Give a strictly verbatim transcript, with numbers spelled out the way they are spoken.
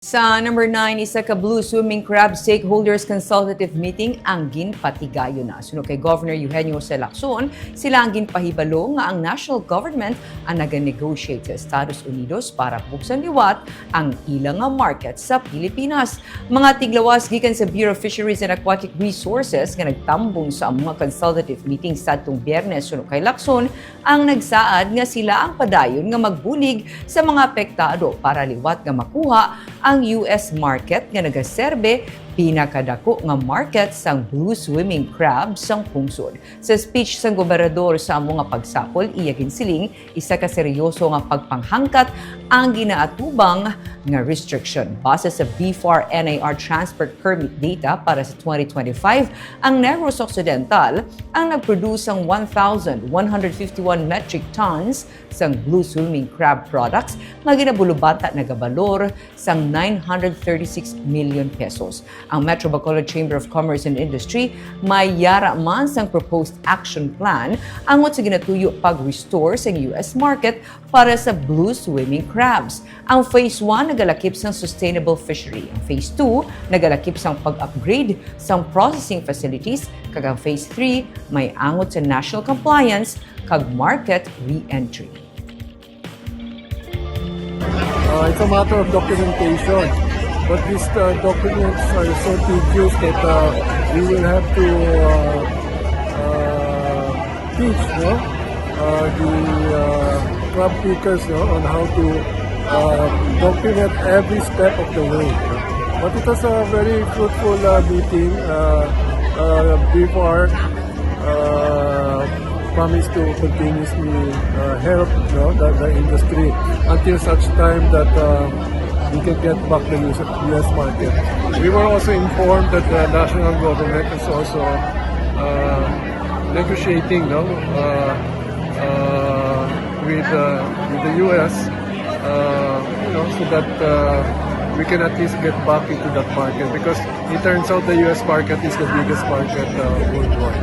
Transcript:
Sa number nine, isa ka Blue Swimming Crab Stakeholders Consultative Meeting ang ginpatigayon na. Suno kay Governor Eugenio Jose Lacson, sila ang ginpahibalo nga ang national government ang nag-negotiate sa Estados Unidos para buksan liwat ang ila nga market sa Pilipinas. Mga tiglawas gikan sa Bureau of Fisheries and Aquatic Resources nga nagtambong sa mga consultative meeting sa atong Biyernes suno kay Lacson ang nagsaad nga sila ang padayon nga magbulig sa mga apektado para liwat nga makuha ang U S market nga nagaserbe pinakadako nga market sang blue swimming crab sang pungsod. Sa speech sang gobernador sa amo nga pagsapol, iya ginsiling isa ka seryoso nga pagpanghangkat ang ginaatubang nga restriction. Base sa BFAR NAR transport permit data para sa twenty twenty-five, ang Negros Occidental ang nagproduce sang one thousand one hundred fifty-one metric tons sang blue swimming crab products nga ginabulubata nagabalor sang nine hundred thirty-six million pesos. Ang Metro Bacolod Chamber of Commerce and Industry may yara man sang proposed action plan angot sa ginatuyo pag-restore sang U S market para sa blue swimming crabs. Ang phase one nagalakip sang sustainable fishery. Ang phase two nagalakip sang pag-upgrade sang processing facilities, kag ang phase three may angot sa national compliance kag market re-entry. Uh, it's a matter of documentation. But these uh, documents are so tedious that uh, we will have to uh, uh, teach no? uh, the uh, crab pickers no? on how to uh, document every step of the way. But it was a very fruitful uh, meeting. Uh, uh, before uh, promise to continuously uh, help no, the, the industry until such time that uh, we can get back the U S, U S market. We were also informed that the national government is also uh, negotiating no, uh, uh, with, uh, with the U S uh, you know, so that uh, we can at least get back into that market because it turns out the U S market is the biggest market uh, worldwide.